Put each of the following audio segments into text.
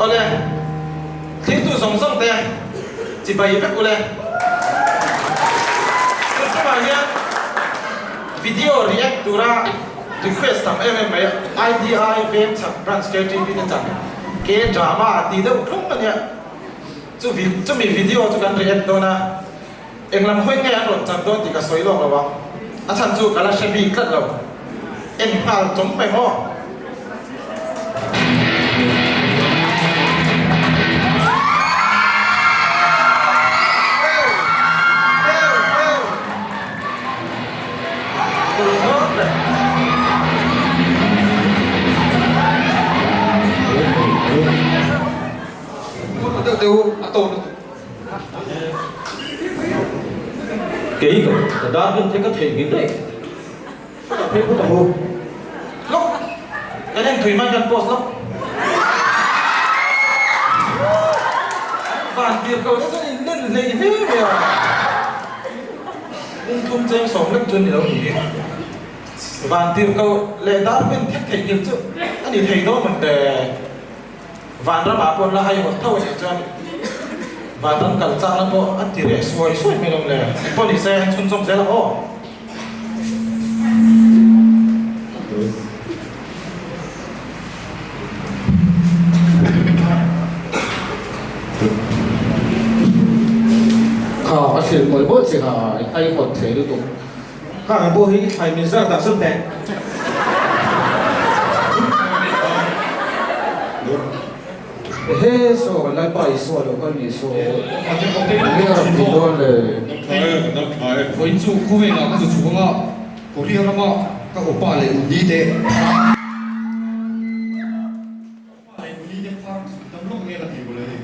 Awle, thlirtu zawng zawng te chibai vek ule. Tun tumah hian video react tura request tam em em mai IDI Vengchhak Branch KTP te chan K-drama tih deuh thlung a nia. Chumi video chu kan react dawn a. Englam hawi nge an rawn chan dawn tih ka sawi lawk lo ang, a chhan chu ka la hre bik tlat lo. En nghal chawm mai maw? Kei ka ka dar ven te ka theihnghilh daih. Ka phei phawt ang u. Lawk! Kan en thui mai kan post lawk. An van tir ko te chuan in len hlei hle mai a. Pum thum cheng sawm lek chuan ni lo ni. Van tir ko leh dar ven thek theihnghilh chu a ni thei dawn ang te. Vanram ah pawh la haihawt tho anih chuan vanram kal chakna pawh a ti reh suai suai mai lawm le. Engpawh ni se an chhunzawm zel ang aw. Kha a hrilh mawlh mawlh che kha i haihawt thei lutuk. Kha ang pawh hi i thlai min zar dah sawn teh. Ehe saw kan Lalpa Isua lo kal ni saw enge a rawn tih dawn le. Vawiin chu khawvelah ka zu chhuk anga Korea rama ka upa leh uni te Upa leh uni te phar zuk dam lawk nge ka ti mawle ni.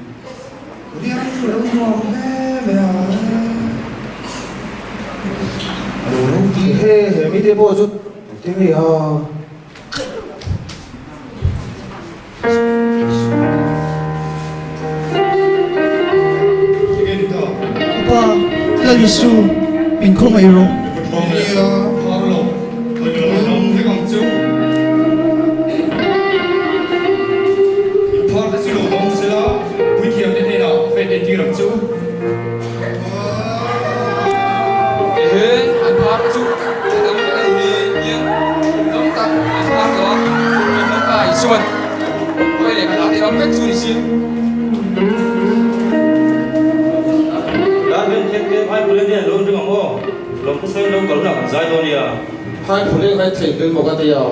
Korea ram chu a lo nuam hle mai a. A lo ropui Ehe he mite pawh chu tute nge a. Upa, Lal Isu, min khawngaih rawh. Phai phuleng ngai thei hmel maw ka ti a.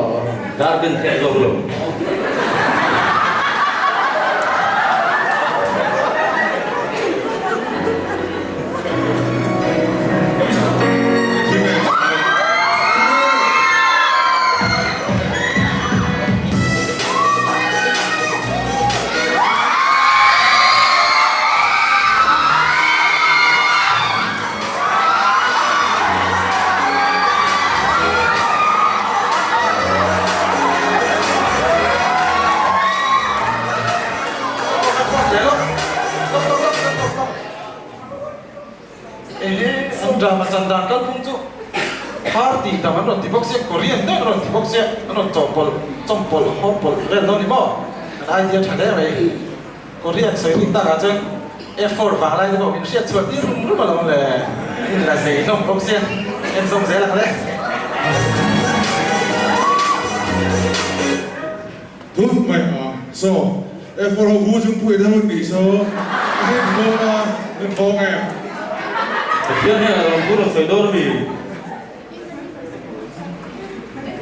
Ehe, an drama chan dan kalphung chu party tam an rawn ti bawk sia, Korean deuh an rawn ti bawk sia, an rawn chawhpawlh, chawmpawlh, hawmpawlh vel dawn ni maw? An idea tha hle mai. Korean sawi rik takah chuan F4 vang lai te pawh min hriat chhuah tir rum rum alawm le. In la zei hlawm bawk sia, en zawm zel ang le. Tun mai a, so F4 ho bu chung pui deuh an nih so a hei ti dawn a, na thawng em? Pathian hian a lo bur a sawi dawn a mi?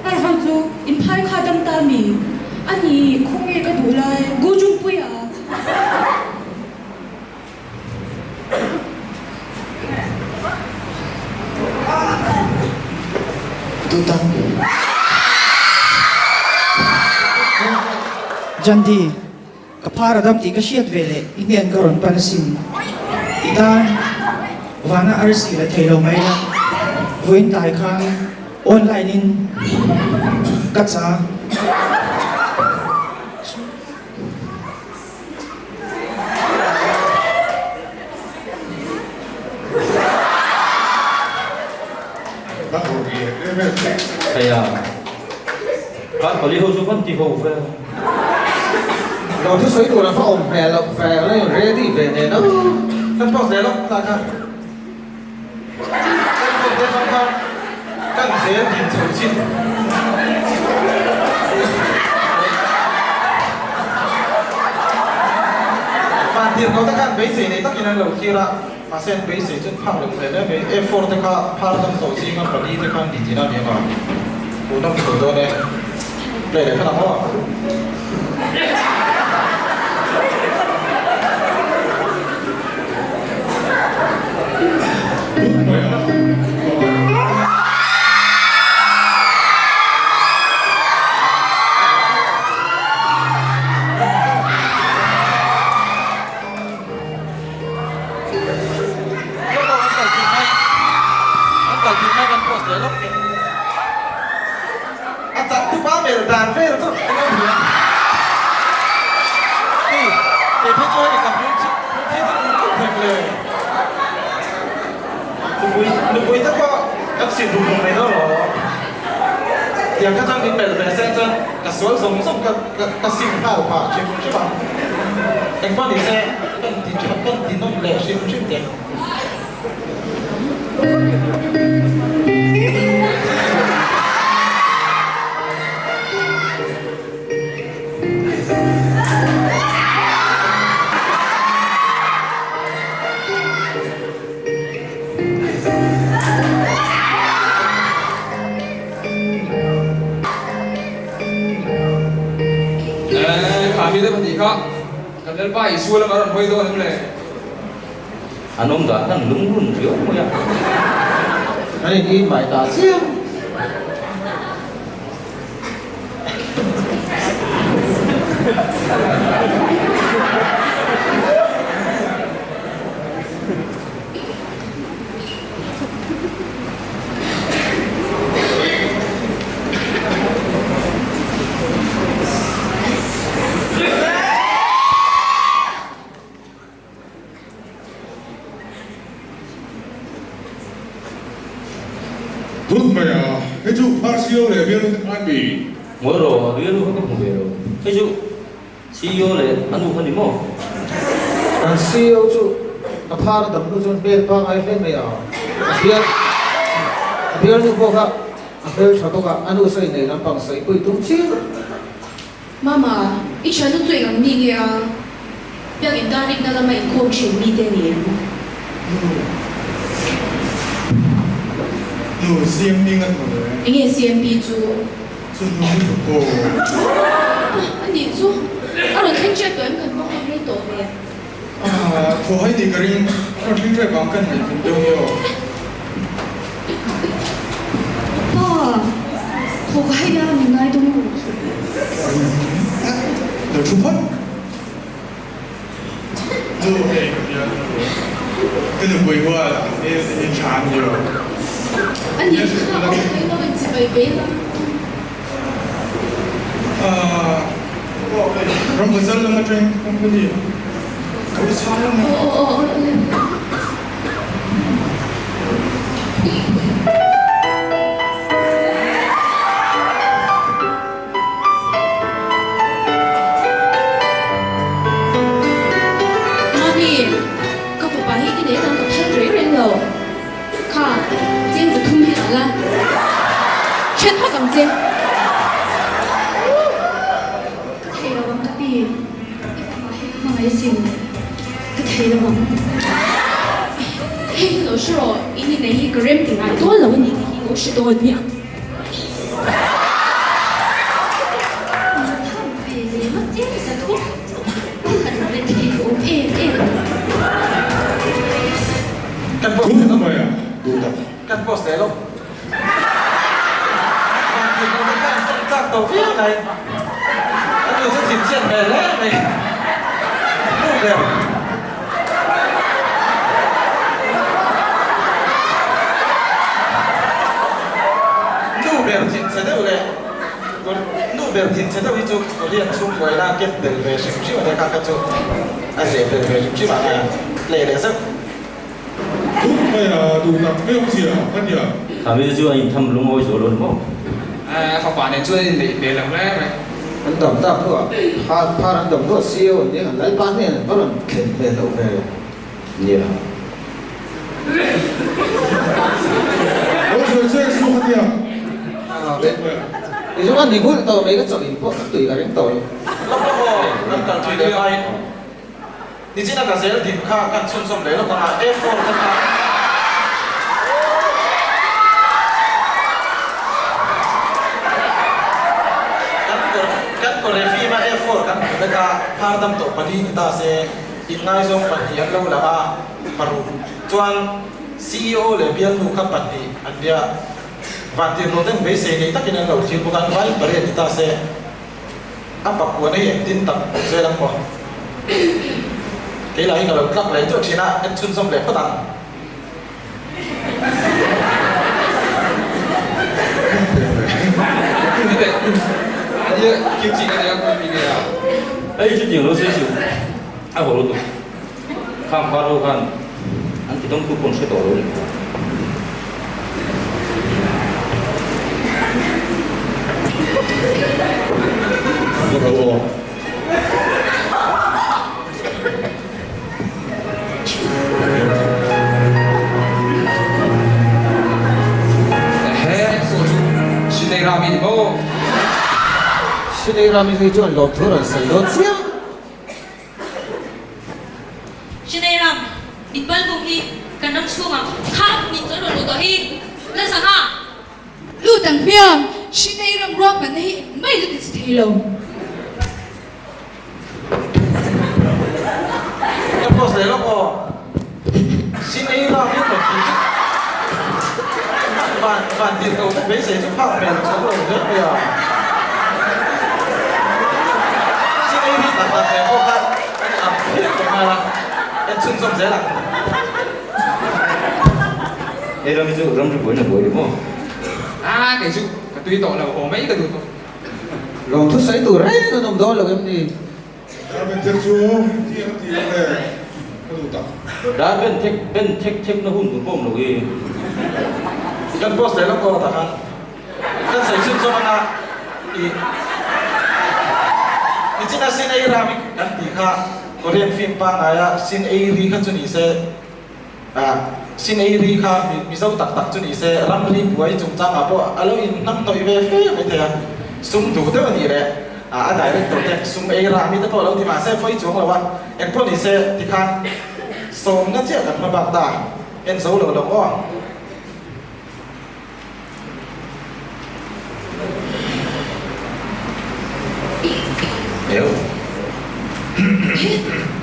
Phai ho chu in phai kha dam ta mi? A ni, khawnge ka duh lai Gu Jungpuia. Duhtak. Jandi, ka phar a dam tih ka hriat ve leh i hnen ka rawn pan asin. I tan vana arsi la thei lo mai la, vawiin tlai khan online in ka cha. Heia, kan pali ho chu kan ti ho ve. Lo thusawi tur a va awm hmel loh ve la in ready ve nen a. Kan pause leh lawk ta kha. Kan pause leh lawk kha kan zel din chho chin. Van tir ko te khan beisei nei takin an lo thlir a, mahse an beisei chu an phak loh hmel em mai. F4 te kha phar dam tawh zinga pali te khan ni tina ni ang a, hmuhnawm chho dawn e. Play leh khat ang aw. A tak tupa mel dan vel chu eng emaw hian hei kei phei chu hei ka hmel chi hmel chi chu kum kum thei le nupui nupui te pawh kan sin rum rum mai dawn lo tiang kha chuan min mel ve se chuan ka sual zawng zawng ka ka ka sim nghal phah hrim hrim ang engpawh ni se kan ti tha kan ti nawm leh hrim hrim teh. Kha mi deuh a nih kha, kan Lalpa Isua lamah rawn hawi dawn em le? An awm dan khan lungrun riau mai a. An in in mai ta chiam. Tun mai a, hei chu phar CEO leh bialnu te khan mi. Ngawi rawh, a bialnu kha ka hmu ve lo. Hei chu CEO leh a nu kha ni maw? Kan CEO chu a phar a dam hnu chuan hmel pangai hle mai a, a bial a bialnu pawh kha a hmel tha bawk a, a nu sawi nei lampang sawi pui tum chiang. Mama, i thiannu chu eng ang mi nge a? Biak in tan rikna lama inkhawm thin mi te ni em? Nu. Nu, CMP ngat maw le? Enge CMP chu? Chu nu lutuk aw. A nih chu, a rawn thleng ṭep tawh em kan hmang ang rei tawh ve. Ah, thaw hai tih ka ring, a rawn thleng ṭep vang kan ngaihven deuh nge aw. Pa, thaw ka hai a, min ngai dawn u. Lo thu phawt. Nu, hei ka biak ka duh. Ka nupui hual a hmel te hi tha a ni lo. A nih kha, a awm lo in chibai ve la. Ah, ram bazar lam atangin company ka u chhang lam a. Aw aw aw aw. Mami, ka fapa hi i nei dang ka phal reng reng lo. Kha, cheng za thum hi la la. Then phawt ang che. Ka thei lo ang ka pi. I fapa hi ka hmangaih asin. Ka thei lo ang. Hei hi lo hre rawh, in inei hi ka rem ti ngai dawn lo a ni tih hi ka hre dawn nia. Kan post leh lo. Duh tak. Kan post leh lo. Van tih lo te khan tawng tlak tawh viau mai. A nu chu thinchhiat hmel hle mai. Nu ber. Nu ber thinchhe deuh leh nu ber thinchhe deuh hi chu Korean chhungkuaina a ken tel ve hrim hrim a nia kha kha chu a zeh tel ve hrim hrim a nia play leh zeuh. Duh mai a, duh tak mai awm zia ka nia. Kha mi chu a intham lungawi zual lo ni maw? Fapa nen chuan a inneih hmel lo hle mai. An dam tak hnuah phar phar an dam hnuah CEO an nia Lalpa hnen an va rawn thlen hmel loh ve. Nia. Lo sawi chiang su kha nia. Kei chu a ni nghulh tawh mai ka chawlh in pawh ka tui ka ring tawh lo. Lawk lawk aw, kan kal thui leh hmain nichina ka zel din kha kan chhunzawm leh lawk ang a, A4 te kha. Kan kawr kan kawr film a A4 kan hmu vek a, phar dam tawh pali ni ta se. Inngaizawng pahnih an lo lang a, paruk chuan ceo leh bialnu kha pahnih an nia. Vantirhlawh ten beisei nei takin an lo thlir bawk a, an vai pariat ni ta se, a pakuan hi engtin tak awm zel ang maw? Kei lah hi ka lo tlak leh duah thin a, en chhunzawm leh phawt ang. Hei chu tiang lo sawi suh a haw lutuk khang par ho khan an ti dawng tu pawh an hre tawh lo ni. Ehe, saw chu Shinei Rami ni maw? Shinei Rami hi chuan lawmthu rawn sawi dawn chiang. Shinei Ram, mitbal buk hi kan ram chhungah kha nih chuan rawn luh tawh hi la zangha. Lut ang hmiang, Shinei Ram ruahmanna hi engmah i la ti chi thei lo. Ka post leh lawk aw. Sin ei ram hi rawn ti chu van van tir ko te beisei chu phak hmel chho lo hle mai a. Sin ei ri tak tak hle pawh kha an ang phian tawh nghal a, en chhunzawm zel ang. Hei ram hi chu ramri buaina buai ni maw? A kei chu ka tui tawh lo, haw mai ka duh tawh. Lawm thusawi tur reng an awm dawn lo em ni? Dar ben thek chu ti ang ti lo le ka duh tak. Dar ben thek ben thek thek na hun tur pawh awm lo hi. Kan post leh lawk aw tak a. Kan sawi chhun zawm anga i nichina sin ei ram i kan tih kha Korean film pangngai a sin ei ri kha chu ni se. Sin ei ri kha Mizo tak tak chu ni se, ramri buai chungchangah pawh a lo inhnamhnawih ve fe mai thei a, sum duh deuh a nih leh a director te sum ei rah mi te pawh a lo ti mahse pawi chuang lo a, engpawh ni se tikhan sawmna chiah kan hma bak ta, en zo lo lo aw.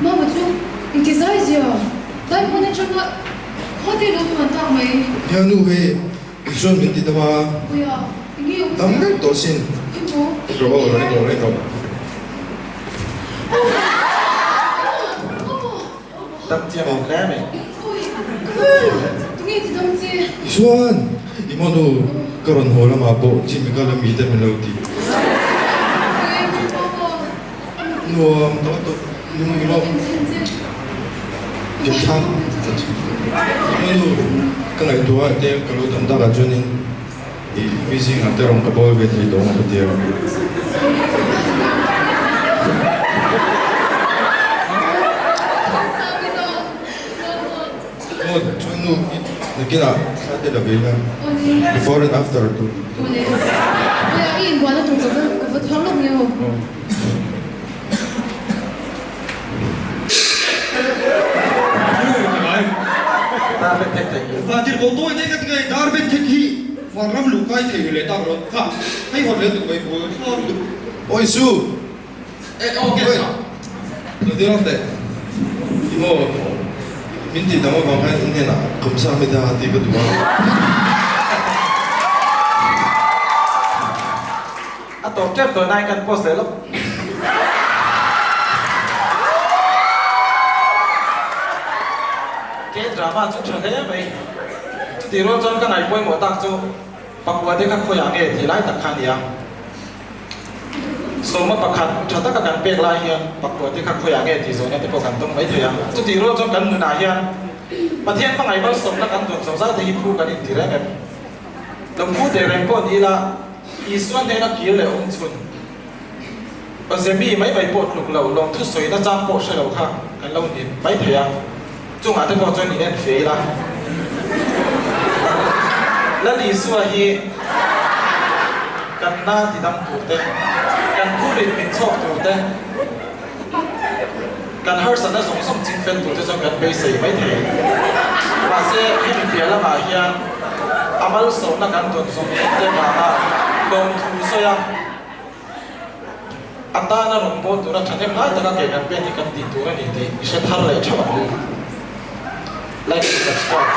Mama chu inti zai zia tlai hmun atanga khaw te lo chuan tak mai. Nia nu hei Isuan min ti dam a. Puia enge awm Dam vek tawh sin. Emaw. Rawh aw rawn rawh rawn rawh. Dam chiang awm hle mai. Isuan, i monu ka rawn haw lamah pawh Jimmy ka la mi te min lo ti. Nuam tak a tawp lung i mawk. Pianthang i monu ka ngaihtuah te ka lo dam takah chuanin i mi zingah te rawn ka bawl ve thei tawh ang ka tia. Aw chuan nu nakinah thla te la ve ila before and after tur. Vantirhkoh tawi te ka ti ngai dar ben thek hi vanram luh kai thei ve leh tak rawh kha hei hawn leh tuk mai buai thla lutuk. Awi su! Oi! Lo ti rawh teh. I maw min tih dang avang khan in hnenah khawmsa mi ta tih ka duh a. A tawp tep tawh nain kan post leh lawk. K-drama chu tha hle mai. Chutih rual chuan ka ngaih pawimawh tak chu pakua te kha khawiah nge tih lai tak kha a ni a. Sawma pakhat tha taka kan pek lai hian pakua te kha khawiah nge tih zawhna te pawh kan dawng mai thei a. Chutih rual chuan kan nunah hian Pathian hmangaih malsawmna kan dawn zawh zai te hi phu kan inti reng em? Lo phu teh reng pawh ni ila Isua hnena kir leh awm chhun. Awze mi mai mai pawh tluk lo, lawmthu sawi nachang pawh hre lo kha kan lo ni mai thei a, chungah te pawh chuan in en fe ila. Lal Isua hi kan na tidam tur te, kan phurit min chhawk tur te, Kan harsatna zawng zawng ching fel tur te chuan kan beisei mai thei. Mahse, hemi piah lamah hian a malsawmna kan dawn zawng zawng te vanga lawmthu sawi a, a tana rawngbâwl tura thahnem ngai taka ke kan pen hi kan tih tur a ni tih i hre thar leh theuh ang u. Like and subscribe.